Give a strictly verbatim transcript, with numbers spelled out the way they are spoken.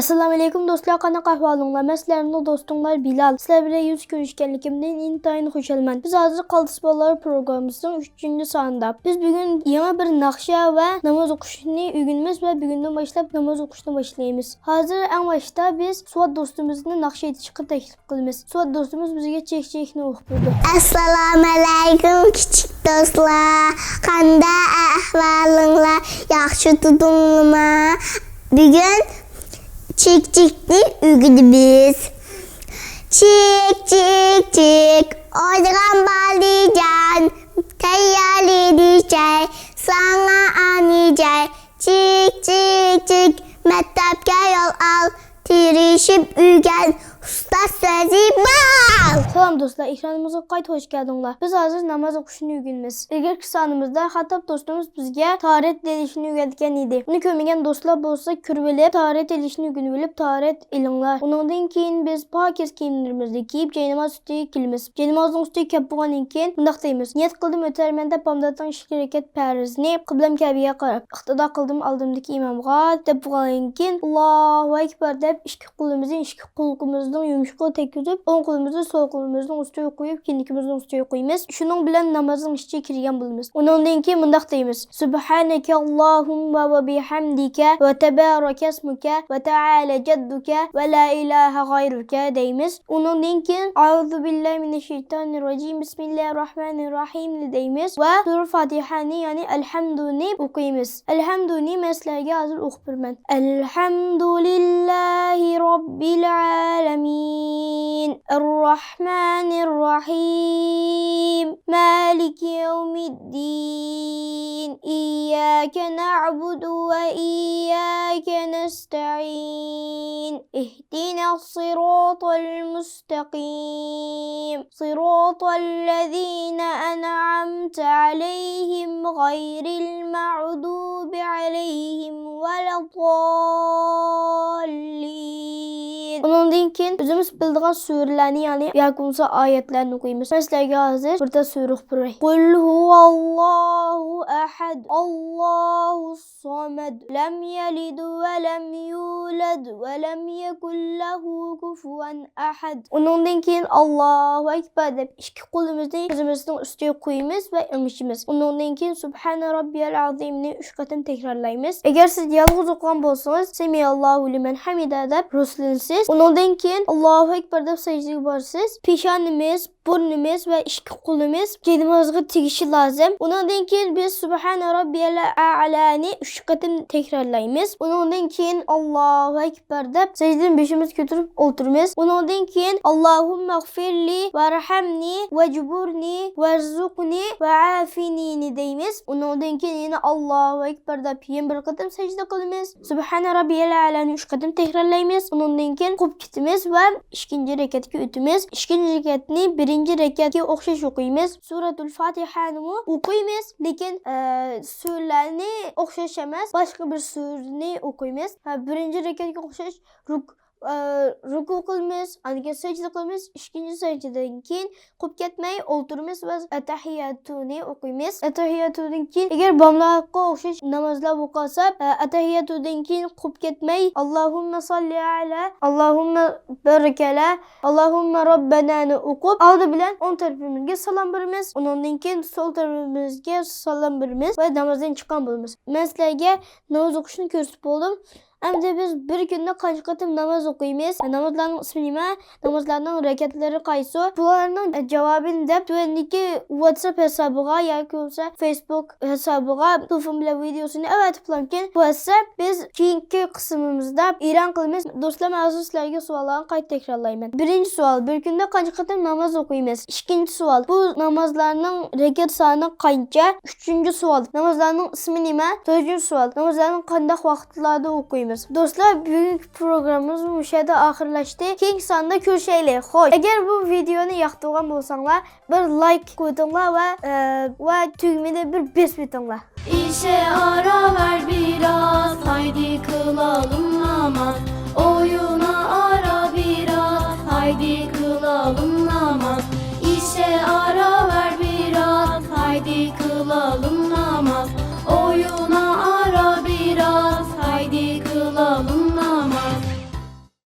ئەسسالامۇئەلەيكۇم دوستلار، قانداق ئەھۋالىڭلار؟ مەن سىلەرنىڭ دوستۇڭلار بىلال. سىلەر بىلەن يۈز كۆرۈشكەنلىكىمدىن ئىنتايىن خۇشالمەن. بىز ھازىر قالتىس بالىلار پروگراممىسىنىڭ ئۈچىنچى سانىدا. بىز بۈگۈن يېڭى بىر ناخشا ۋە ناماز ئوقۇشنى ئۆگىنىمىز ۋە بۈگۈندىن باشلاپ ناماز ئوقۇشنى باشلايمىز. ھازىر ئەڭ باشتا بىز سۇۋاد دوستىمىزنى ناخشا ئېيتىشقا تەكلىپ قىلىمىز. سۇۋاد دوستىمىز بىزگە چېكچېكنى ئوقۇپ بېرىدۇ. ئەسسالامۇئەلەيكۇم كىچىك دوستلار. قانداق ئەھۋالىڭلار؟ ياخشى تۇردۇڭلارمۇ؟ بۈگۈن چېكچېكنى ئۆگىنىمىز. چېك، چېك، چېك، ئوينىغان بالىجان، تەييارلىدى چاي، ساڭا ئانىجاي. چېك، چېك، چېك، مەكتەپكە يول ئال، تىرىشىپ ئۆگەن، ئۇستاز سۆزى بال! سالام دوستلار، ئېكرانىمىزغا قايتا خۇش كەلدىڭلار. بىز ھازىر ناماز ئوقۇشنى ئۆگىنىمىز. ئىلگىرىكى سانىمىزدا خەتتاب دوستىمىز بىزگە تاھارەت ئېلىشنى ئۆگەتكەن ئىدى. ئۇنى كۆرمىگەن دوستلار بولسا كۆرۈۋېلىپ، تاھارەت ئېلىشنى ئۆگىنىۋېلىپ، تاھارەت ئېلىڭلار. ئۇنىڭدىن كېيىن بىز پاكىز كىيىملىرىمىزنى كىيىپ، جايناماز ئۈستىگە كېلىمىز. جاينامازنىڭ ئۈستىگە كەپ بولغاندىن كېيىن مۇنداق دەيمىز: نىيەت قىلدىم ئۆتەرمەن دەپ بامداتنىڭ ئىككى رەكەت پەرىزىنى قىبلەم كەبىگە قاراپ، ئىقتىدا قىلدىم ئالدىمدىكى ئىمامغا دەپ بولغاندىن كېيىن، ئاللاھۇ ئەكبەر دەپ ئىككى قولىمىزنى ئىككى قۇلىقىمىزنىڭ يۇمشىقىغا تەگكۈزۈپ، ئوڭ قولىمىزنى سول قولىمىزنىڭ ئۈستىگە قويۇپ، كىندىكىمىزنىڭ ئۈستىگە قويىمىز. شۇنىڭ بىلەن نامازنىڭ ئىچىگە كىرگەن بولىمىز. ئۇنىڭدىن كېيىن مۇنداق دەيمىز: سۇبھانەكەللاھۇممە ۋە بىھەمدىكە ۋە تەبارەكەسمۇكە ۋە تەئالە جەددۇكە ۋە لا ئىلاھە غەيرۇكە دەيمىز. ئۇنىڭدىن كېيىن، ئەئۇزۇ بىللاھى مىنەششەيتانىرراجىم، بىسمىللاھىرراھمانىرراھىمنى دەيمىز ۋە سۈرە فاتىھەنى، يەنى ئەلھەمدۇنى ئوقۇيمىز. ئەلھەمدۇنى مەن سىلەرگە ھازىر ئوقۇپ بېرىمەن. ئەلھەمدۇلىللاھى رەببىل ئالەمىن، ئەرراھمانىرراھىم، مالىكى يەۋمىددىن، ئىيياكە نەئبۇدۇ ۋە ئىيياكە نەستەئىن، اهدنا الصراط المستقيم، صراط الذين أنعمت عليهم غير المغضوب عليهم ولا الضالين. ئۇنىڭدىن كېيىن ئۆزىمىز بىلىدىغان سۈرىلەرنى، يەنى ياكى بولمىسا ئايەتلەرنى ئوقۇيمىز. مەن سىلەرگە ھازىر بىر تال سۈرە ئوقۇپ بېرەي. قل هو الله أحد، الله الصمد، لم يلد ولم يولد ولم يكن له كفوا أحد. ئۇنىڭدىن كېيىن ئاللاھۇ ئەكبەر دەپ ئىككى قولىمىزنى ئۆزىمىزنىڭ ئۈستىگە قويىمىز ۋە ئېڭىشىمىز. ئۇنىڭدىن كېيىن سۇبھانە رەببىيەل ئەزىمنى ئۈچ قېتىم تەكرارلايمىز. ئەگەر سىز يالغۇز ئوقۇغان بولسىڭىز، سەمىئەللاھۇ لىمەن ھەمىدە دەپ رۇسلىنىسىز. ئۇنىڭدىن كېيىن ئاللاھۇ ئەكبەر دەپ سەجدىگە بارىسىز. پېشانىمىز، بۇرنىمىز ۋە ئىككى قولىمىز جاينامازغا تېگىشى لازىم. ئۇنىڭدىن كېيىن بىز سۇبھانە رەببىيەل ئەئلانى ئۈچ قېتىم تەكرارلايمىز. ئۇنىڭدىن كېيىن ئاللاھۇ ئەكبەر دەپ سەجدىدىن بېشىمىزنى كۆتۈرۈپ ئولتۇرىمىز. ئۇنىڭدىن كېيىن ئاللاھۇممەغفىرلى ۋەرھەمنى ۋەجبۇرنى ۋەرزۇقنى ۋەئافىنىنى دەيمىز. ئۇنىڭدىن كېيىن يەنە ئاللاھۇ ئەكبەر دەپ يەنە بىر قېتىم سەجدە قىلىمىز. سۇبھانە رەببىيەل ئەئلانى ئۈچ قېتىم تەكرارلايمىز. ئۇنىڭدىن كېيىن قوپۇپ كېتىمىز ۋە ئىككىنچى رەكەتكە ئۆتىمىز. ئىككىنچى رەكەتنى بىرىنچى رەكەتكە ئوخشاش ئوقۇيمىز. سۈرەتۇل فاتىھەنىمۇ ئوقۇيمىز، لېكىن، ئە، سۈرىلەرنى ئوخشاش ئەمەس، باشقا بىر سۈرىنى ئوقۇيمىز. ھە، بىرىنچى رەكەتكە ئوخشاش رۇك-، ئە، رۇكۇ قىلىمىز، ئاندىن كېيىن سەجدە قىلىمىز. ئىككىنچى سەجدىدىن كېيىن قوپۇپ كەتمەي ئولتۇرىمىز ۋە ئەتەھىياتۇنى ئوقۇيمىز. ئەتەھىياتۇدىن كېيىن، ئەگەر بامداتقا ئوخشاش نامازلار بولۇپ قالسا، ئە، ئەتەھىياتۇدىن كېيىن قوپۇپ كەتمەي، ئاللاھۇممە ساللى ئەلا، ئاللاھۇممە بارىك ئەلا، ئاللاھۇممە رەببەنانى ئوقۇپ، ئالدى بىلەن ئوڭ تەرىپىمىزگە سالام بېرىمىز، ئۇنىڭدىن كېيىن سول تەرىپىمىزگە سالام بېرىمىز ۋە نامازدىن چىققان بولىمىز. مەن سىلەرگە ناماز ئوقۇشنى كۆرسىتىپ بولدۇم. ئەمدى بىز بىر كۈندە قانچە قېتىم ناماز ئوقۇيمىز؟ نامازلارنىڭ ئىسمى نېمە؟ نامازلارنىڭ رەكەتلىرى قايسى؟ بۇلارنىڭ جاۋابىنى دەپ تۆۋەندىكى ۋاتساپ ھېسابىغا ياكى بولمىسا فېيسبۇك ھېسابىغا تېلېفون بىلەن ۋىدېئوسىنى ئەۋەتىپ بولامكەن. بۇ ھەسسە بىز كېيىنكى قىسمىمىزدا ئېلان قىلىمىز. دوستلار، مەن ھازىر سىلەرگە سوئاللارنى قايتا تەكرارلايمەن. بىرىنچى سوئال، بىر كۈندە قانچە قېتىم ناماز ئوقۇيمىز؟ ئىككىنچى سوئال، بۇ نامازلارنىڭ رەكەت سانى قانچە؟ ئۈچىنچى سوئال، نامازلارنىڭ ئىسمى نېمە؟ تۆتىنچى سوئال، نامازلارنى قانداق ۋاقىتلاردا ئوقۇيمىز؟ دوستلار، بۈگۈنكى پروگراممىمىز مۇشۇ يەردە ئاخىرلاشتى. كېيىنكى ساندا كۆرۈشەيلى. خوش، ئەگەر بۇ ۋىدېئونى ياقتۇرغان بولساڭلار، بىر لايك قويۇڭلار ۋە، ئە، ۋە تۈگمىنى بىر بېسىپ ئۆتۈڭلار. ئىشە ئارا بەر بىراز، ھايدى قىلايلى ناماز.